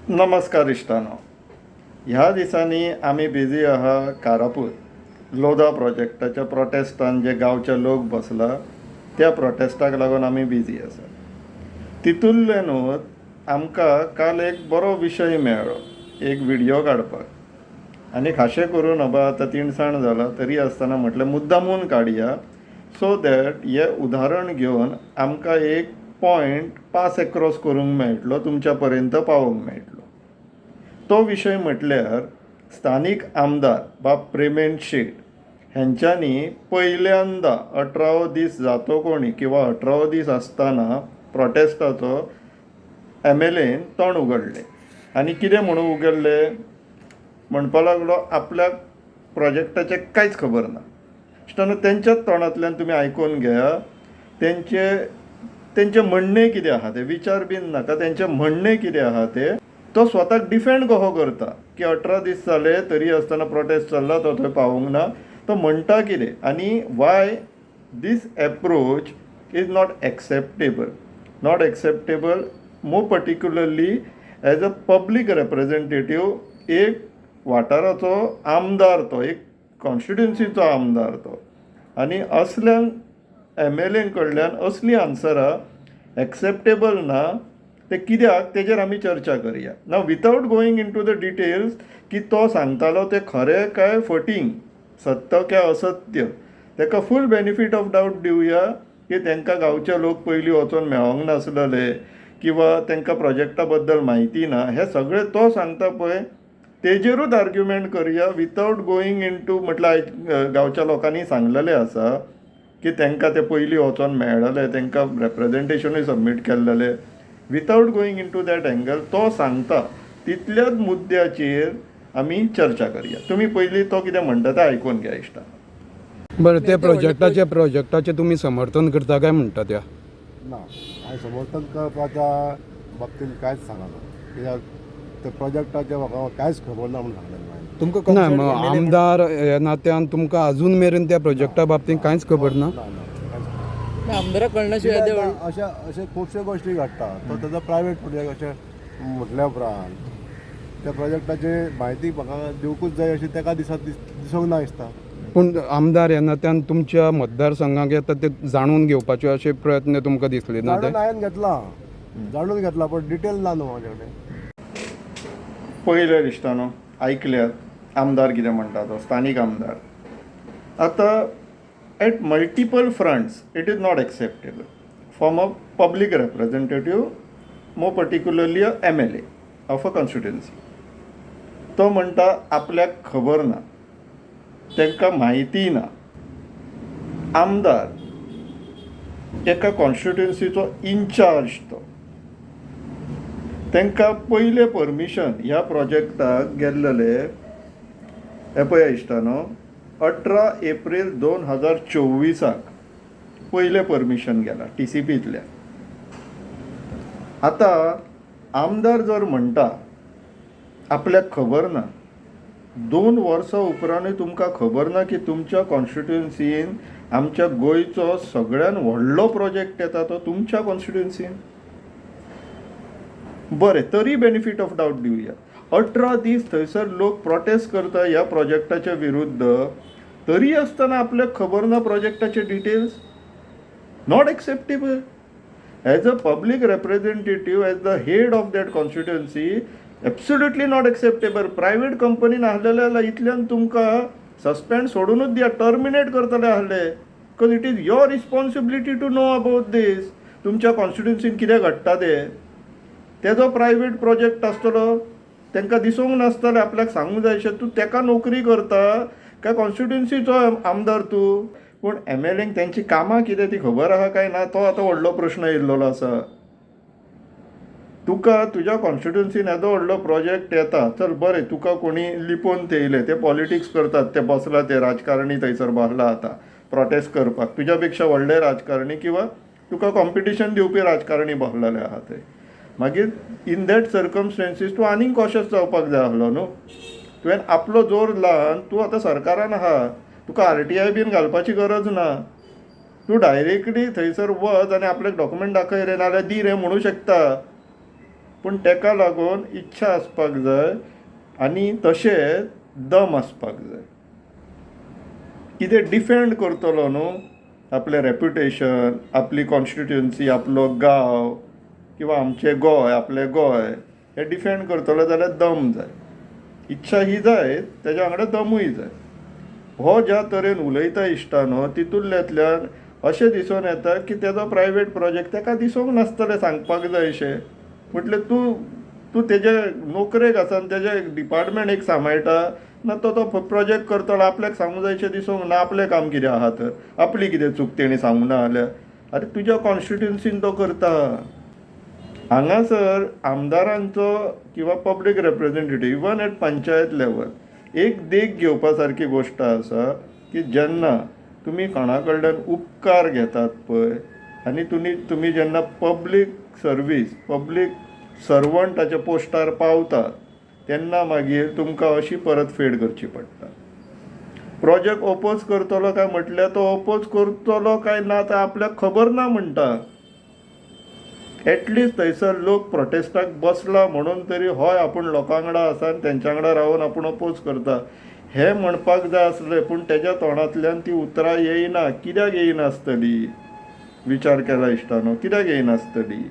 नमस्कार इश्टानो, ह्या दिसांनी आमी बिजी आहा कारापूर लोधा प्रोजेक्टाच्या प्रोटेस्टान. जे गांवचे लोक बसला त्या प्रोटेस्टाक लागून आमी बिजी आसा. तितूंतल्यानूच आमकां काल एक बरो विशय मेळ्ळो एक विडियो काडपाक आनी खाशे करून बाबा आतां तिनसांज जाला तरी आसतना म्हटलें मुद्दामून काडया, सो that हें उदाहरण घेवन आमकां एक पॉयंट पास एक्रॉस करूंक मेळटलो, तुमच्या पर्यंत पावोवंक मेळटलो. तो विशय म्हटल्यार स्थानीक आमदार बाब प्रेमेंद शेट हेंच्यांनी पयल्यांदा 18वो दीस जातो कोणी किंवा 18वो दीस आसतना प्रोटेस्टाचो एमएलएन तोंड उगडलें आनी कितें म्हणून उगडलें? म्हणपा लागलो आपल्याक प्रोजेक्टाचें कांयच खबर ना. इश्टानो, तेंच्याच तोंडांतल्यान तुमी आयकून घेया तेंचें म्हणणें कितें आहा तें. विचार बीन नाका, तेंचें म्हणणें कितें आहा तें. तो स्वताक डिफेंड कसो करता की 18 दीस जाले तरी आसतना प्रोटेस्ट चल्ला, तो थंय पावूंक ना. तो म्हणटा कितें आनी why this approach is not acceptable, not acceptable, more particularly as a public representative. एक वाठाराचो आमदार तो, एक कॉन्स्टिट्युन्सीचो आमदार तो आनी असल्यांक एमएलए कडल्यान असलीं आन्सरां एक्सेप्टेबल ना. ते कित्याक तेजेर आमी चर्चा करया ना, without going into the details की तो सांगतालो तें खरें काय फटींग, सत्य काय असत्य. ताका फूल बेनिफीट ऑफ डावट दिवया की तांकां गांवचे लोक पयलीं वचोन मेळोंक नासलेले किंवा तांकां प्रोजेक्टा बद्दल म्हायती ना. हें सगळें तो सांगता पळय तेजेरूच आर्ग्युमेंट करया, विथआवट गोईंग इन टू म्हटल्यार आयज गांवच्या लोकांनी सांगलेलें आसा की तांकां ते पयलीं वचोन मेळ्ळेले, तांकां रेप्रेजेंटेशनूय सबमीट केल्लेलें. Without going into that angle, तो सांगता तितल्याच मुद्द्याचेर आमी चर्चा करया. तुमी पयलीं तो कितें म्हणटा तें आयकून घ्या इश्टा. बरं, ते प्रोजेक्टाचे तुमी समर्थन करता काय म्हणटा त्या? ना, हांवें समर्थन करपाच्या बाबतींत कांयच सांगना, कित्याक त्या प्रोजेक्टाचें म्हाका कांयच खबर ना म्हणून सांगलें हांवें. तुमकां ना, मग आमदार ह्या नात्यान तुमकां अजून मेरेन त्या प्रोजेक्टा बाबतींत कांयच खबर ना? ना ना, कांयच खबर ना. आमदाराक कळनाशिवाय कित्याक अशा अशे खुबश्यो गोश्टी घडटा. तो ताजो प्रायवेट प्रोजेक्ट अशें म्हटल्या उपरांत त्या प्रोजेक्टाची म्हायती म्हाका दिवकूच जाय अशें ताका दिसत दिसूंक ना दिसता. पूण आमदार ह्या नात्यान तुमच्या मतदारसंघाक येता ते जाणून घेवपाचे अशे प्रयत्न तुमकां दिसले ना ते? जाणून हांवें घेतला, जाणून घेतला, पण डिटेल ना न्हू म्हाजे कडेन. पयलें इश्टानो, आयकल्यात आमदार कितें म्हणटा तो स्थानीक आमदार. आतां at multiple fronts it is not acceptable from a public representative, more particularly a MLA of a constituency. तो म्हणटा आपल्याक खबर ना, तांकां म्हायती ना. आमदार एका कॉन्स्टिट्युन्सीचो इनचार्ज तो, तांकां पयलें परमिशन ह्या प्रोजेक्टाक गेल्लेले हें पळया इश्टानो, 18 एप्रील 2024 आक पयलें परमिशन गेलां टीसीपींतल्यान. आतां आमदार जर म्हणटा आपल्याक खबर ना, 2 वर्सां उपरांतूय तुमकां खबर ना की तुमच्या कॉन्स्टिट्युन्सीन आमच्या गोंयचो सगळ्यान व्हडलो प्रोजेक्ट येता तो तुमच्या कॉन्स्टिट्युन्सीन. बरें, तरी बेनिफीट ऑफ डावट दिवया. 18 दीस थंयसर लोक प्रोटेस्ट करता ह्या प्रोजेक्टाच्या विरुद्ध, तरी आसतना आपल्याक खबर ना प्रोजेक्टाचे details. Not acceptable as a public representative, as the head of that constituency, absolutely not acceptable. Private कंपनीन आहलेले जाल्यार इतल्यान तुमकां सस्पेंड सोडूनच दिया, टर्मिनेट करतले आहले, because it is your responsibility to know about this. तुमच्या कॉन्स्टिट्युन्सीन कितें घडटा तें. तेजो प्रायवेट प्रोजेक्ट आसतलो, तांकां दिसूंक नासतलें, आपल्याक सांगूंक जाय अशें. तूं तेका नोकरी करता काय कॉन्स्टिट्युन्सीचो आमदार तूं? पूण एमएलएंक तेंची कामां कितें ती खबर आहा काय ना, तो आतां व्हडलो प्रश्न येयल्लो आसा. तुका तुज्या कॉन्स्टिट्युन्सीन येदो व्हडलो प्रोजेक्ट येता, चल बरें, तुका कोणी लिपोवन थेयले, ते पॉलिटिक्स करतात, ते बसला ते राजकारणी थंयसर बसला आतां प्रोटेस्ट करपाक, तुज्या पेक्षा व्हडले राजकारणी किंवा तुका कॉम्पिटिशन दिवपी राजकारणी बसलेले आहा थंय. मागीर इन that circumstances तूं आनीक कॉशस जावपाक जाय आसलो न्हू. तुवें आपलो जोर लावन, तूं आतां सरकारान आहा, तुका आरटीआय बीन घालपाची गरज ना. तूं डायरेक्टली थंयसर वच आनी आपल्याक डॉक्युमेंट दाखय रे, नाल्यार दी रे म्हणूं शकता. पूण तेका लागून इच्छा आसपाक जाय आनी तशेंच दम आसपाक जाय. कितें डिफेंड करतलो न्हू आपलें रेप्युटेशन, आपली कॉन्स्टिट्युएन्सी, आपलो गांव किंवा आमचें गोंय, आपलें गोंय हें डिफेंड करतलो जाल्यार दम जाय. इच्छा ही जाय, तेज्या वांगडा दमूय जाय. हो ज्या तरेन उलयता इश्टानो, तितूंतल्यान अशें दिसून येता की तेजो प्रायवेट प्रोजेक्ट ताका दिसूंक नासतलें सांगपाक जाय अशें. म्हटल्यार तूं तूं तेजे नोकरेक आसा आनी तेजें डिपार्टमेंट एक सांबाळटा ना, तो तो प्रोजेक्ट करतलो आपल्याक सांगूंक जाय अशें दिसूंक ना. आपलें काम कितें आहा तर, आपली कितें चूक तेणी सांगूंक ना जाल्यार? आरे, तुज्या कॉन्स्टिट्युएन्सीन तो करता. हांगासर आमदारांचो किंवा public representative, even at panchayat level, एक देख घेवपा सारकी गोश्ट आसा की जेन्ना तुमी कोणा कडल्यान उपकार घेतात पळय आनी तुमी जेन्ना पब्लीक सर्वीस, पब्लीक सर्वंटाच्या पोस्टार पावतात, तेन्ना मागीर तुमकां अशी परतफेड करची पडटा. प्रोजेक्ट ओपोज करतलो काय म्हटल्यार तो ओपोज करतलो काय ना तें आपल्याक खबर ना म्हणटा. एटलिस्ट थंयसर लोक प्रोटेस्टाक बसला म्हणून तरी हय, आपूण लोकां वांगडा आसा आनी तेंच्या वांगडा रावन आपूण ओपोज करता हें म्हणपाक जाय आसलें. पूण तेज्या तोंडांतल्यान ती उतरां येयना. कित्याक येयनासतली? विचार केला इश्टानो, कित्याक येयनासतली?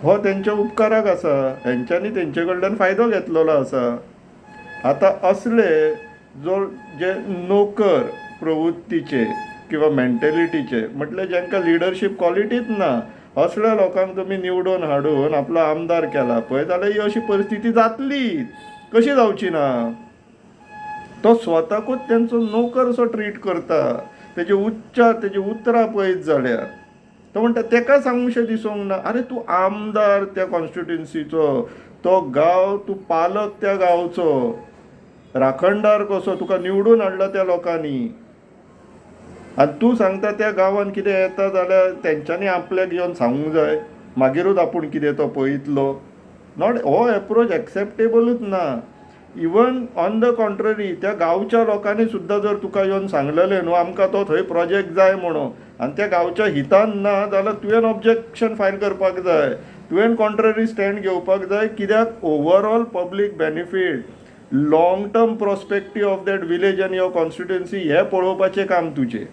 हो तेंच्या उपकाराक आसा, हेंच्यांनी तेंचे कडल्यान फायदो घेतलेलो आसा. आतां असले जो जे नोकर प्रवृत्तीचे किंवा मेंटेलिटीचे, म्हटल्यार जांकां लिडरशीप क्वॉलिटीच ना, असल्या लोकांक तुमी निवडून हाडून आपलो आमदार केला पळय, जाल्यार ही अशी परिस्थिती जातली. कशी जावची ना? तो स्वताकूच तेंचो नोकर असो ट्रीट करता. तेजे उच्चार, तेजी उतरां पळयत जाल्यार तो म्हणटा तेका सांगूशें दिसूंक ना. आरे, तूं आमदार त्या कॉन्स्टिट्युएन्सीचो, तो गांव तूं पालक, त्या गांवचो राखणदार कसो तुका निवडून हाडला त्या लोकांनी, आनी तूं सांगता त्या गांवांत कितें येता जाल्यार तेंच्यांनी आपल्याक येवन सांगूंक जाय, मागीरूच आपूण कितें तो पळयतलो. Not, हो एप्रोच एक्सेप्टेबलूच ना. इवन ऑन the contrary, त्या गांवच्या लोकांनी सुद्दां जर तुका येवन सांगलेलें न्हू आमकां तो थंय प्रोजेक्ट जाय म्हणून, आनी त्या गांवच्या हितान ना जाल्यार तुवें ऑब्जेक्शन फायल करपाक जाय, तुवें कॉन्ट्ररी स्टँड घेवपाक जाय. कित्याक overall public benefit, long term prospective of that village and your constituency हें पळोवपाचें काम तुजें.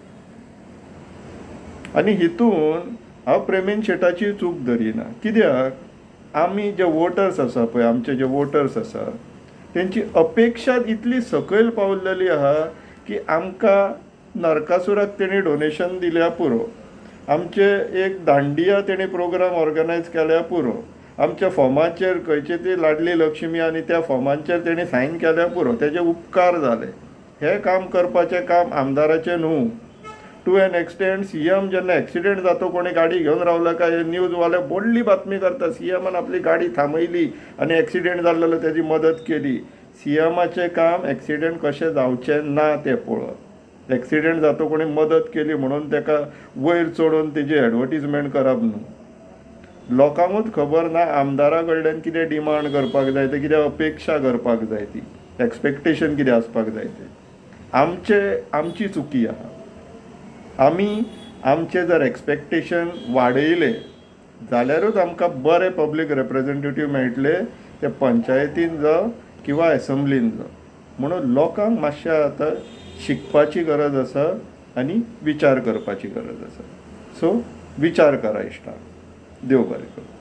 आनी हितून हांव प्रेमेंद शेटाची चूक धरिना, कित्याक आमी जे वोटर्स आसा पळय, आमचे जे वोटर्स आसा तेंची अपेक्षा इतली सकयल पावलेली आहा की आमकां नरकासुराक तेणी डोनेशन दिल्या पुरो, आमचे एक दांडिया तेणी प्रोग्राम ऑर्गनायज केल्या पुरो, आमच्या फॉर्माचेर खंयची ती लाडली लक्ष्मी आनी त्या फॉर्मांचेर तेणी सायन केल्या पुरो, तेजे उपकार जाले. हें काम करपाचें काम आमदाराचें न्हू. टू एन एक्सटेंट, सीएम जेन्ना एक्सिडेंट जातो, कोणी गाडी घेवन रावला काय न्यूजवाले व्हडली बातमी करता, सीएमान आपली गाडी थांबयली आनी एक्सिडेंट जाल्लो तेजी मदत केली. सीएमाचें काम एक्सिडेंट कशें जावचें ना तें पळोवप. एक्सिडेंट जातो कोणी मदत केली म्हणून तेका वयर चडोवन तेजी एडवर्टीजमेंट करप न्हू. लोकांकूच खबर ना आमदारा कडल्यान कितें डिमांड करपाक जाय तें, कितें अपेक्षा करपाक जाय ती, एक्सपेक्टेशन कितें आसपाक जाय तें. आमची चुकी आहा. आमी आमचें जर एक्सपेक्टेशन वाडयलें जाल्यारूच आमकां बरे पब्लीक रिप्रेजेंटेटीव मेळटले, ते पंचायतीन जावं किंवा एसम्ब्लीन जावं. म्हणून लोकांक मातशें आतां शिकपाची गरज आसा आनी विचार करपाची गरज आसा. सो विचार करा इश्टा. देव बरें करूं.